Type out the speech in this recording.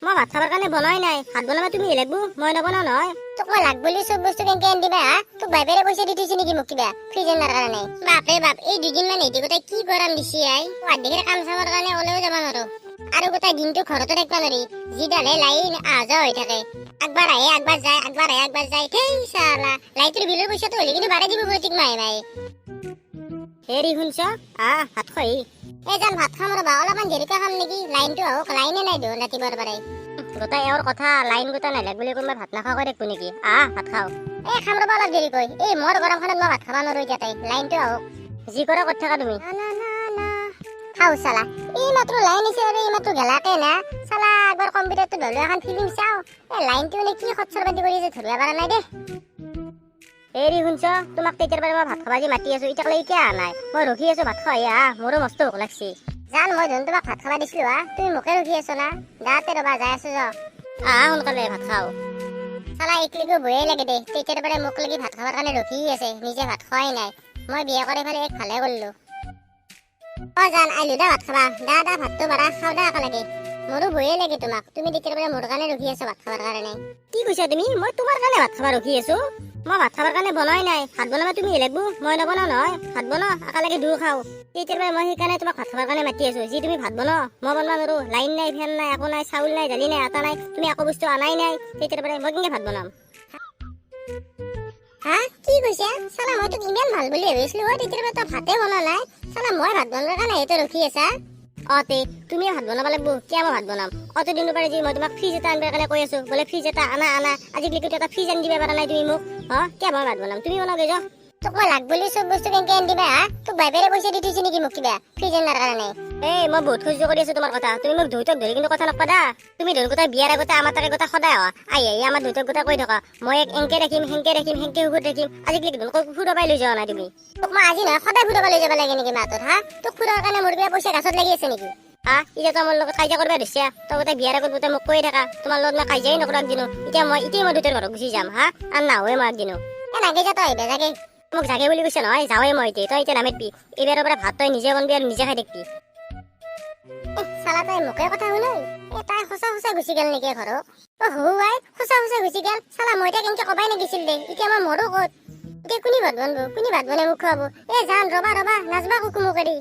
মই ভাত খাবৰ কাৰণে বনাই নাই। ভাত বনাব তুমি লাগব, মই নবনাও নহয়। তোক মই লাগ বুলি চব বস্তু কেনেকে আনি দিবা, হা? তোক বাইবেৰে পইচা দি থৈছে নেকি মোক কিবা ফ্ৰিজ আনাৰ কাৰণে? বাপৰে বাপ, এই দুদিনমান এটি গোটাই কি গৰম দিছি আই। আধিৰে কাম চামৰ কাৰণে ওলেও যাব নোৱাৰো আৰু গোটেই দিনটো ঘৰতো থাকিব নোৱাৰি। যিডালহে লাইন আহা যোৱা হৈ থাকে, একবাৰ আহে একবাৰ যায়, একবাৰ আহে একবাৰ যায়। ধেই চালা, লাইটৰ বিলৰ পইচাটো হ'লে কিন্তু বাঢ়াই দিব প্ৰত্যেক মাহে মাহে। হেৰি শুনছ? আহ, ভাত খোৱাহি। এই যাম, ভাত খাম, ৰ'বা, অলপমান দেৰিকৈ খাম নেকি? লাইনটো আহক। লাইনে নাই দেখোন ৰাতিপুৱাৰ পৰাই। গোটাই এওঁৰ কথা, লাইন গোটা নালাগ বুলি কোনোবাই ভাত নাখাৱাকৈ থাকিব নেকি? আহ, ভাত খাওঁ। এই খাম ৰ'বা অলপ দেৰিকৈ। এই মৰ গৰমখনত মই ভাত খাব নোৱাৰো এতিয়াতে। লাইনটো আহক। যি কৰা কৰি থাকা তুমি। না না না, খাওঁ। চালা, এই মাত্ৰ লাইন আহিছে আৰু এই মাত্ৰ গেলাকে না। চালা, একবাৰ কম্পিউটাৰটো ধৰি এখন ফিল্ম চাওঁ। এই লাইনটো মানে কি খচ্চৰ বাতি কৰি আছে, ধৰিব পৰা নাই দেই। হেৰি শুনছ? তোমাক তেতিয়াৰ পৰা মই ভাত খাবা যি মাতি আছো, এতিয়ালৈ কিয় অহা নাই? মই ৰখি আছো, ভাত খাই আহ। মোৰো মস্ত ভোক লাগছি। জান, মই ধোন তোমাক ভাত খাবা দিছিলো, হা? তুমি মোকে ৰখি আছ না? দাতে ৰবা, যাই আছো। যাওঁ, আহা সোনকালে, ভাত খাওঁ। চালা, একলিগো বয়াই লাগে দে। তেতিয়াৰ পৰাই মোক লাগি ভাত খাবৰ কাৰণে ৰখি আছে, নিজে ভাত খোৱাই নাই। মই বিয়া কৰি পেলাই এক ভালে কৰিলো। অ জান, আহিলো দা ভাত খাবা। দা দা, ভাতটো বাঢ়া, খাওঁ দা একেলগে। মোৰো ভয়ে লাগে তোমাক। তুমি তেতিয়াৰ পৰা মোৰ কাৰণে ৰখি আছা ভাত খাবৰ কাৰণে। কি কৈছা তুমি? মই তোমাৰ কাৰণে ভাত খাব ৰখি আছো? মই ভাত খাবৰ কাৰণে বনাই নাই। ভাত বনাব তুমি লাগব, মই নবনাও নহয়। ভাত বনাও, একেলগে দুয়ো খাওঁ। তেতিয়াৰ পৰা মই সেইকাৰণে তোমাক ভাত খাবৰ কাৰণে মাতি আছো যি তুমি ভাত বনাও। মই বনাব নোৱাৰো। লাইন নাই, ফেন নাই, একো নাই, চাউল নাই, দালি নাই, আটা নাই, তুমি একো বস্তু আনাই নাই তেতিয়াৰ পৰাই। মই কেনেকে ভাত বনাম, হা? কি কৈছা? চালা, মই তোক ইমান ভাল বুলি ভাবিছিলো। অ, তেতিয়াৰ পৰা তই ভাতে বনোৱা নাই। চালা, মই ভাত বনোৱাৰ কাৰণে এইটো ৰখি আছা? অ তে তুমিয়ে ভাত বনাব লাগিব। কিয় মই ভাত বনাম? অত দিনৰ পৰা যি মই তোমাক ফ্ৰিজ এটা আনিবৰ কাৰণে কৈ আছো, বোলে ফ্ৰিজ এটা আনা আনা, আজিকালি এটা ফ্ৰিজ আনি দিব পৰা নাই তুমি মোক। অ, কিয় মই ভাত বনাম? তুমি বনাওগে যাওঁ। তোক মই লাগ বুলি চব বস্তু কেনেকে আনি দিবা, হা? তোক বাইবেৰে পইচা দি থৈছে নেকি মোক কিবা ফ্ৰিজ আনাৰ কাৰণে? এই, মই বহুত সহ্য কৰি আছো তোমাৰ কথা। তুমি মোক দেউতাক ধৰি কিন্তু কথা নকবা দা। তুমি ধৰি গোটাই বিয়াৰ আগতে আমাৰ তাৰে গোটা সদায় অহা, আহি আহি আমাৰ দেউতাক গোটা কৈ থকা, মই এক এনকে ৰাখিম, সেনকে ৰাখিম, সেনকে সুখত ৰাখিম। আজিকালি দেখোন ফুৰাব লৈ যোৱা নাই তুমি। তোক মই আজি নহয়, সদায় ফুৰাব লৈ যাব লাগে নেকি মাহটোত, হা? তোক ফুৰাৰ কাৰণে মোৰ কিবা পইচা গাছত লাগি আছে নেকি, হা? এতিয়া তই মোৰ লগত কাজিয়া কৰিব ধৰিছা। তই গোটেই বিয়াৰ আগত গোটেই মোক কৈয়ে থাকা, তোমাৰ লগত মই কাজিয়াই নকৰো একদিনো। এতিয়া মই এতিয়াই মই দেউতাৰ ঘৰত গুচি যাম, হা? আৰু নাহোৱে মই একদিনো। এ নাগে যা তই, বেজাগে মোক জাগে বুলি কৈছে নহয়। যাওঁৱে মই এতিয়া। তই এতিয়া নামাতবি। এইবাৰৰ পৰা ভাত তই নিজে বনবি আৰু নিজে খাই থাকিবি। চালা, তাই মোকে কথা শুনাই। এ, তাই সঁচা সঁচা গুচি গেল নেকি ঘৰত? অ হৌ আই, সঁচা সঁচা গুচি গেল। চালা, মই এতিয়া কেনেকে কবাই নাগিছিল দে। এতিয়া মই মৰো ক'ত? এতিয়া কোনি ভাত বনব? কোনি ভাত বনাই মোক খুৱাব? এ জান, ৰবা ৰবা, নাচবা কুকু মোক এৰি।